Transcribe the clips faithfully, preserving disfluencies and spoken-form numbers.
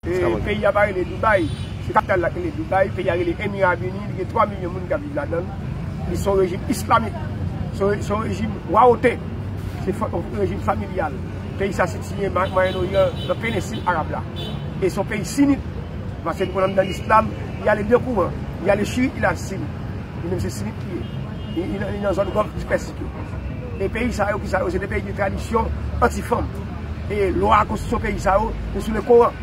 E peyi a pa rele Dubai, se kapital la ki rele Dubai, peyi a rele Emira Bini, li gen twa milyon moun k ap viv ladan l. Li se yon rejim islamik, se yon, se yon rejim wawote, se fa- yon rejim familyal. Peyi sa sitiye nan Mwayen Oryan, nan penensil arab la. E se yon peyi sinit, paske nou konn anndan lislam, il y a les deux courants, il y a le chiite et la sunni. Li menm se sinit li ye. Li, li nan, li nan zòn Gòf Pèsik yo. E peyi sa yo, ki sa yo, se de peyi de tradisyon anti-fanm. E lwa konstitisyon peyi sa yo, se sou le Koran.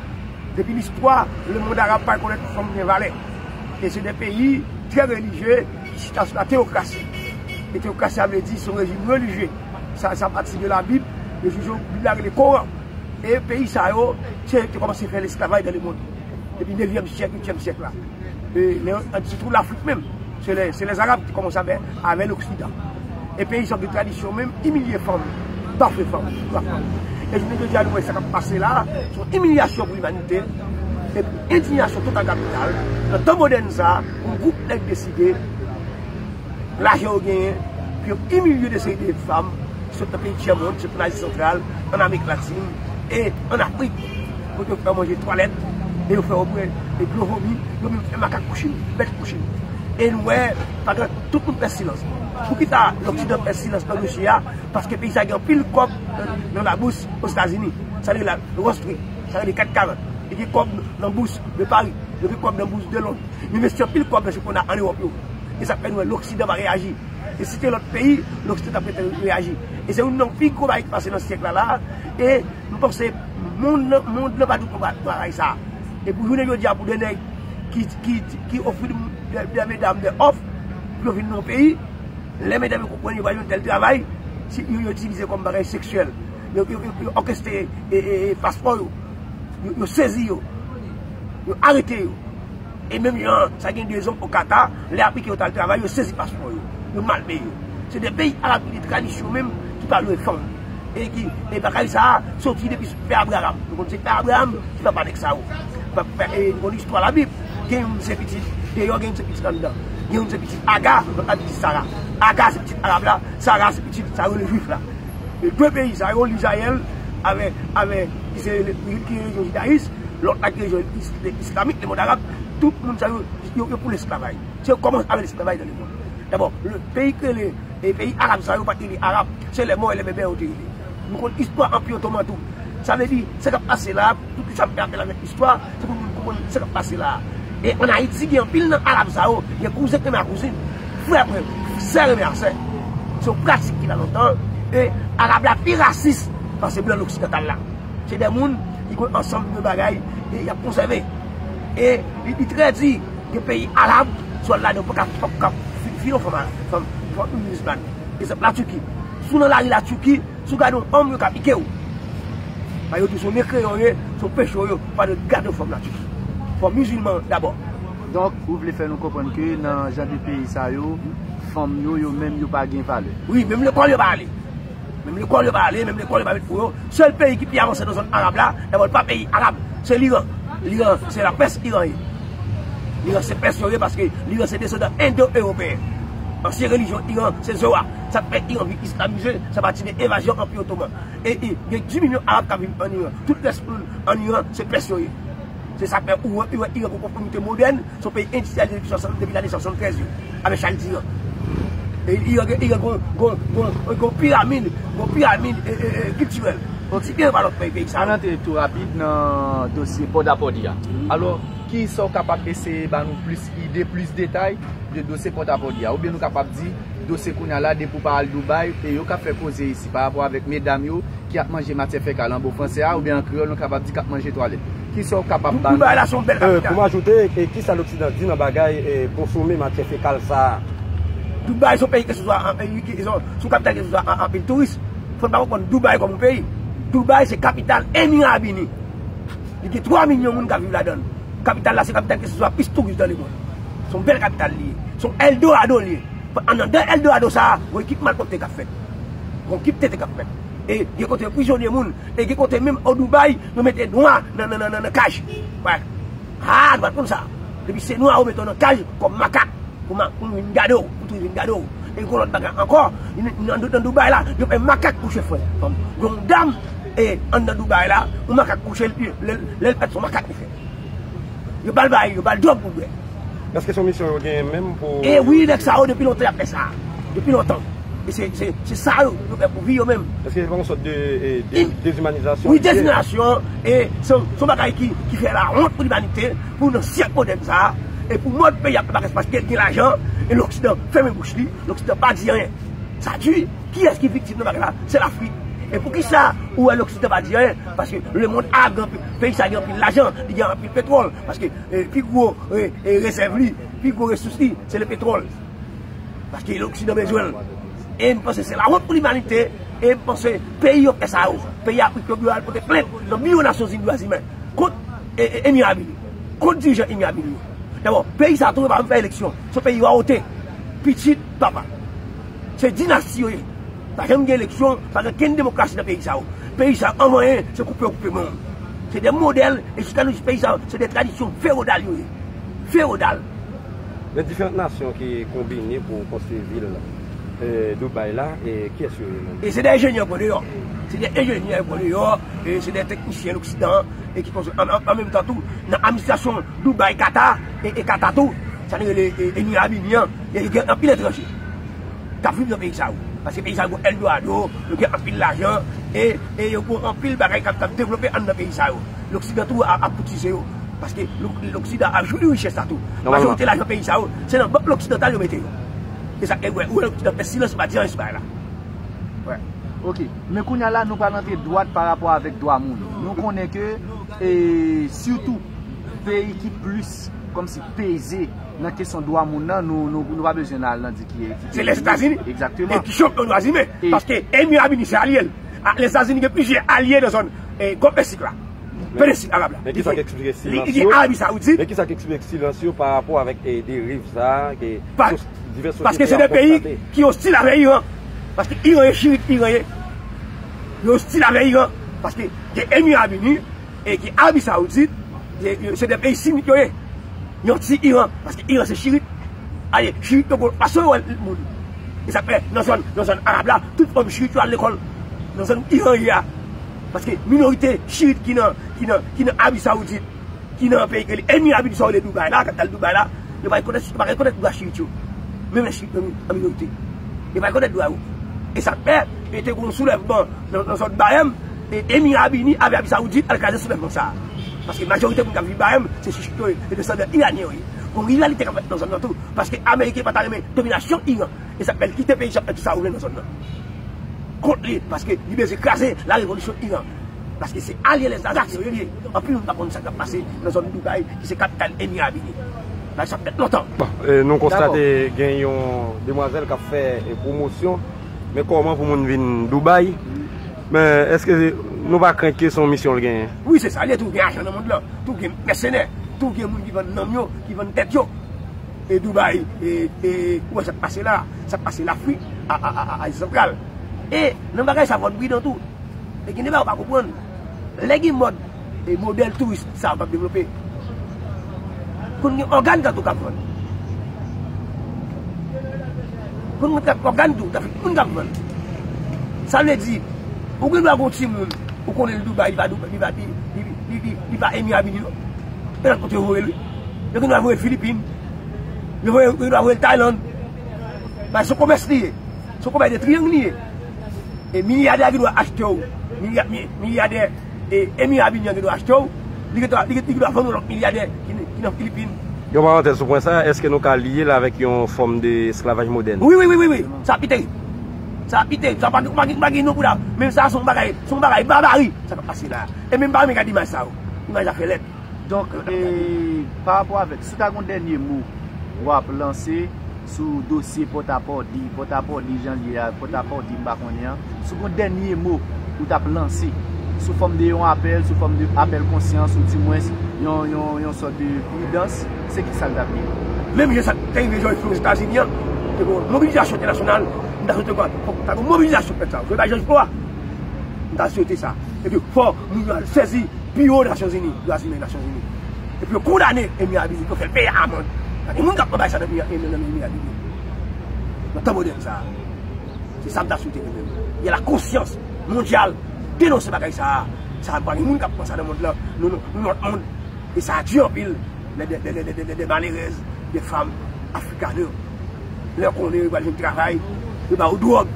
Depi listwa, lemonn arab pa rekonèt fanm gen valè. E se de peyi trè relijye ki chita sou la teyokrasi. E teyokrasi a vle di se yon rejim relijye. Sa, sa pati de Labib, yo jije Bib la rele Koran. E peyi sa yo, se te kòmanse fè lesklavaj dan lemonn. Depi nevyèm syèk, uityèm syèk la. E, men, sitou Lafrik menm. Se lè, se lèzarab ki kòmanse avè, avè loksidan. E peyi sa gen tradisyon menm, imilye fanm, bafwe fanm, bafwe fanm. E jounen jodi a, nou wè sa k ap pase la, se yon imilyasyon pou limanite, e pou endiyasyon total kapital, nan tan modèn sa, yon gwoup nèg deside, lajan yo genyen, pou yo imilye de seri de fanm, sot nan peyi tyèmond, sot nan Azi Santral, ann Amerik Latin, e ann Afrik, kote yo fè yo manje twalèt, e yo fè yo bwè e dlo vomi, yo menm fè makak kouchin, bèt kouchin. E nou wè, pandan tout moun fè silans. Poukisa Loksidan fè silans nan dosye a? Paske peyi sa gen anpil kòb nan, nan labous Ozetazini. Sa rele la Wall Street, sa rele kat karant. Li gen kòb nan bous de Pari, li gen kòb nan bous de Lond. Li envesti anpil kòb nan chanpyona ann Ewòp yo. E sa fè nou wè Loksidan pa reyaji. E si te lòt peyi, Loksidan t ap rete reyaji. E se youn nan pi gwo bagay ki pase nan syèk la la. E m panse mond nan, mond nan pa dwe konbat bagay sa. E pou jounen jodi a, pou de nèg ki, ki, ki ofri de, de medam de òf, pou yo vin nan peyi, lè medam yo konprann yo pa jwenn tèl travay, si yo, yo itilize kòm bagay seksyèl. Yo, yo, yo, yo òkestre e, e, e, paspò yo. Yo, yo sezi yo. Yo arete yo. E menm jan sa gen de zòm o Kata, lè aplike yo t al travay, yo sezi paspò yo. Yo malmennen yo. Se de peyi arab ki de tradisyon menm ki pa lwe fanm. E ki, e bagay sa a soti depi sou pè Abraram. Nou konn se pè Abraram ki papa nèg sa yo. Pa- pa- e Nou konn istwa Labib. Gen youn se pitit deyò, gen youn se pitit anndan. Gen youn se pitit Aga, lòt la pitit Sara. Aga se pitit arab la, Sara se pitit sa yo rele jwif la. E de peyi sa yo, Lizrayèl avè, avè, ki se ki relijyon jidayis, lòt la ki relijyon is- islamik, lemonn arab, tout moun sa yo, yo, yo pou lesklavaj. Se yo kòmanse avè lesklavaj nan lemonn. Dabò, le peyi ki rele, e peyi arab sa yo pa t rele arab, se les Maures et les Berbères yo te rele. Nou konn istwa Anpi Otoman tou. Sa vle di, sa k ap pase la, tout sa m fè apèl avèk istwa, se pou moun konprann sa k ap pase la. E ann Ayiti, gen anpil nan arab sa yo, gen kouzen k renmen a kouzin, frè k renmen, sè renmen a sè. Se yon pratik ki la lontan, e arab la pi rasis pase blan oksidantal la. Se de moun ki konn ansanm de bagay, e y ap konsève. E li, li trè di, gen peyi arab, si w al ladan, ou pa ka, pa ka fi- file yon fanm, fanm, fanm mizilmàn. Egzanp, Latiki. Si w nan lari Latiki, si w gade yon fanm, yo ka pike w. Paske yo di se yon mekreyan w ye, se yon peche w ye, pa dwe gade yon fanm Latiki. Fò mizilman dabò. Donk, ou vle fè nou konprann ke nan jan de peyi sa yo, fanm yo, yo menm, yo pa gen valè. Wi, menm lekòl yo pa ale. Menm lekòl yo pa ale, menm lekòl yo pa met pou yo. Sèl peyi ki pi avanse nan zòn arab la, dabò, li pa peyi arab, se Liran. Liran, se la Pès Iran ye. Liran se Pès yo ye, paske Liran se desandan endo-ewopeyen. Ansyen relijyon Iran se Zoa. Sa k fè Iran vin islamize, sa pati de envazyon Anpi Otoman. E, e gen dis milyon arab k ap viv ann Iran. Tout rès moun ann Iran se Pès yo ye. Se sa k fè ou wè, ou wè Iran gon konfòmite modèn, se yon peyi endistriyalize depi swasant, depi lane swasanntrèz yo, avèk Shah Iran. E Iran, Iran gon, gon, gon, gon piramid, gon piramid e, e, e, kiltirèl. Ki ti byen pa lòt peyi, peyi sa yo. Ann antre tou rapid nan dosye Pòtapòdi a. Alò, kisa w kapab eseye ba nou plis ide, plis detay de dosye Pòtapòdi a? Oubyen nou kapab di, dosye kounye a la, depi w pa al Dubai, e yo k ap fè koze isi pa rapò avèk medam yo ki ap manje matyè fekal an bon fransè a, oubyen an kreyòl, nou kapab di k ap manje twalèt. Kisa w kapab ba nou? Dubai la se yon bèl kapital. Pou m ajoute, e kisa Loksidan di nan bagay e konsome matyè fekal sa a? Dubai se yon peyi ki resevwa, e, ki, se yon kapital ki resevwa anpil touris. Fò n pa konprann Dubai kòm yon peyi. Dubai se kapital Emira Bini. Li gen twa milyon moun k ap viv ladan l. Kapital la se kapital ki resevwa plis touris nan lemonn. Se yon bèl kapital li ye. Se yon Eldorado li ye. Anndan Eldorado sa a, gon ekip malpwòpte k ap fèt. Gon ekip tete k ap fèt. E gen kote yo prizone moun. E gen kote menm o Dubai, yo mete nwa nan, nan, nan, nan, nan kaj. Wè. Ha, nou pa t konn sa. Depi se nwa, yo mete w nan kaj kòm makak. Pou ma- pou vin gade w, pou touris vin gade w. E gon lòt bagay ankò, nan, nan, nan Dubai la, yo fè makak kouche frè. Yon dam, E anndan Dubai la, yon makak kouche, lè, lè, lè l pèt, se yon makak li fè. Yo ba l bay, yo ba l dwòg pou l bwè. Èske se yon misyon yo genyen menm pou... E wi, nèg sa yo depi lontan y ap fè sa. Depi lontan. E se, se, se sa yo, yo fè pou vi yo menm. Èske se pa yon sòt de, e, de, dezimanizasyon? Wi, dezimanizasyon, e se, se yon bagay ki, ki fè lawont pou limanite, pou nan syèk modèn sa a, e pou mòd peyi ap mache paske l gen lajan, e Loksidan fèmen bouch li, Loksidan pa di anyen. Sa di, kiyès ki viktim nan bagay la? Se Lafrik. E poukisa ou wè Loksidan pa di anyen? Paske lemonn a gen anpil, peyi sa gen anpil lajan, li gen anpil petwòl. Paske, e, pi gwo, e, e, rezèv li, pi gwo resous li, se le petwòl. Paske Loksidan bezwen l. E m panse se lawont pou limanite, e m panse peyi yo fè sa yo. Peyi Afrik yo dwe al pote plent nan biwo Nasyonzini dwa imen kont, e, e, Emi Abini, kont dirijan Emi Abini yo. Dabò, peyi sa tou yo pa menm fè eleksyon. Se yon peyi rawote. Pitit papa. Se dinasti yo ye. Pa janm gen eleksyon, pa gen kenn demokrasi nan peyi sa yo. Peyi sa yo, anvan anyen, se koupe yo koupe men w. Se de modèl, e jiska nou di peyi sa yo, se de tradisyon fewodal yo ye. Fewodal. Men diferan nasyon ki konbine pou konstwi vil, e, Dubai la, e kiyès yo ye menm? E se de enjenyè yo pran deyò. Se de enjenyè yo pran deyò, e se de teknisyen Loksidan, e ki konstwi. An, an, an menm tan tou, nan administrasyon Dubai, Kata, e, e Kata tou, sa nou rele, e, Emi Abini an, e gen anpil etranje k ap viv nan peyi sa yo. Paske peyi sa yo gen Eldorado, yo gen anpil lajan, e, e yo gen anpil bagay k ap, k ap devlope anndan peyi sa yo. Loksidan tou ap, ap koutize yo. Paske Lo-, Loksidan ap jwi richès sa tou. Nòmalman. Majorite lajan peyi sa yo, se nan bank loksidantal yo mete yo. E sa k fè, wè, ou wè Loksidan fè silans, yo pa di anyen sou bagay la. Wè. Ok. Men kounye a la, nou pral antre dwat pa rapò avèk dwa moun. Nou konnen ke, e, sitou, peyi ki plis, kòmsi, peze nan kesyon dwa moun nan, nou, nou, nou pa bezwen al nan di ki, ki... Se Lèzetazini. Egzakteman. E ki chanpyon dwa imen. E paske Emi Abini se alye l. A, Lèzetazini gen plizyè alye nan zòn, e, Gòf Pèsik la. Pèsik Arab la. Men kisa k eksplike silans yo? Li, li gen Arabi Sawoudit. Men kisa k eksplike silans yo pa rapò avèk, e, deriv sa a, ke... Pa-, sou divès sosyete ap konstate? Paske se de peyi ki ostil avè Iran. Paske Iran ye chirit, Iran ye. Yo ostil avè Iran. Paske gen Emi Abini, e ki Arabi Sawoudit, e, e, se de peyi sinit yo ye. Yon ti Iran, paske Iran se chirit. Ale, chirit yo gon fason yo wè moun. E sa fè, nan zòn, nan zòn Arab la, tout fanm chirit yo al lekòl. Nan zòn Iran ye a. Paske minorite chirit ki nan, ki nan, ki nan Arabi Sawoudit, ki nan peyi ke li Emi Abini sa yo rele Dubai la, kapital Dubai la, yo pa rekonèt, yo pa rekonèt dwa chirit yo. Menm lè chirit yo an minorite. Yo pa rekonèt dwa yo. E sa k fè, e te gon soulèvman nan, nan zòn Bahreïn, e Emi Abini avè Arabi Sawoudit al kraze soulèvman sa a. Paske majorite moun k ap viv Bahreïn, se chirit yo ye, se desandan iranyen yo ye. Gon rivalite k ap fèt nan zòn nan tou, paske Ameriken pa ta renmen dominasyon Iran. E sa k fè l kite peyi Japon ki sa ou vle nan zòn nan. Kont li, paske li bezwen kraze la revolisyon Iran. Paske se alye Lèzetazini yo ye. Anpil moun pa konn sa k ap pase nan zòn Dubai, ki se kapital Emi Arab Ini. Bagay sa fèt lontan. Bon, e, nou konstate gen yon demwazèl k ap fè, e, pwomosyon. Men kòman pou moun vin Dubai? Men èske nou pa krent ke se yon misyon l genyen? Wi, se sa l ye, tou gen ajan nan mond lan, tou gen mèsenè, tou gen moun ki vann nanm yo, ki vann tèt yo. E Dubai, e, e, ou wè sa k pase la, sa k pase Lafrik, a, a, a, a, Azi Santral. E nan bagay sa, fò n pridan tou. E gen de bagay ou pa konprann. Lè gen mòd, e modèl touris sa yo k ap devlope, konn gen ògàn tatou k ap vann. Konn gen ògàn tou, tatou moun k ap vann. Sa vle di, ou gen dwa gen yon timoun, ou konnen l Dubai, li pa Dubai, li pa, li, li, li, li, li pa Emi Arab Ini non. E lòt kote yo voye l wi. Yo gen dwa voye l Filipin. Yo voye, yo gen dwa voye l Tayland. Paske se yon komès li ye. Se yon konpay de triyang li ye. E milyadè a gen dwa achte w. Milya-, mi-, milyadè, e, Emi Arab Ini an gen dwa achte w. Li gen dwa, li gen, li gen dwa vann w lòt milyadè ki, ki nan Filipin. Yon parantèz sou pwen sa a, èske nou ka lye l avèk yon fòm de esklavaj modèn? Wi, wi, wi, wi, wi. Sa pi terib. Sa pi terib. Sa pa, pa, pa gen non pou la. Menm sa, se yon bagay, se yon bagay babari, sa k ap pase la. E menm pa renmen gade imaj sa yo. Imaj la fè lèd. Donk, e, pa rapò avèk, si w ta gen yon dènye mo w ap lanse sou dosye Pòtapòdi, Pòtapòdi jan l ye a, Pòtapòdi m pa konnen an, si w gen yon dènye mo ou t ap lanse sou fòm de yon apèl, sou fòm de apèl konsyans, ou dimwens yon, yon, yon sòt de pridans, se ki sa l t ap ye? Menm jan sa k te rive George Floyd Ozetazini an, te gen yon mobilizasyon entènasyonal, m ta swete kwa, fòk ta gen yon mobilizasyon pou fèt sa, se pa George Floyd a, m ta swete sa. Epi fò moun yo al sezi pi wo Nasyonzini, dwa imen Nasyonzini. Epi yo kondane Emi Arab Ini, pou yo fè l peye amann. Paske moun k ap anba sa nan Emi, nan, nan Emi Arab Ini. Nan tan modèn sa a. Se sa m ta swete mwen menm. Y a la konsyans mondyal Denonse bagay sa a. Sa pa gen moun k ap pran sa nan mond lan. Nou, nou, nou lòt mond. E sa di anpil. Des, des, des, des, des, des malheureuses, des femmes africaines. Lè w konnen yo pral jwenn travay, yo ba yo dwòg.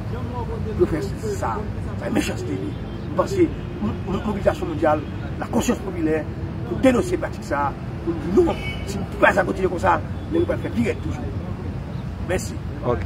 Yo fè sa. Sa e mechanste li. M panse mo- mo- mobilizasyon mondyal, la konsyans popilè, pou denonse pratik sa a, pou di non, si nou pa kontinye konsa, men nou pral fè pi rèd toujou. Mèsi. Ok.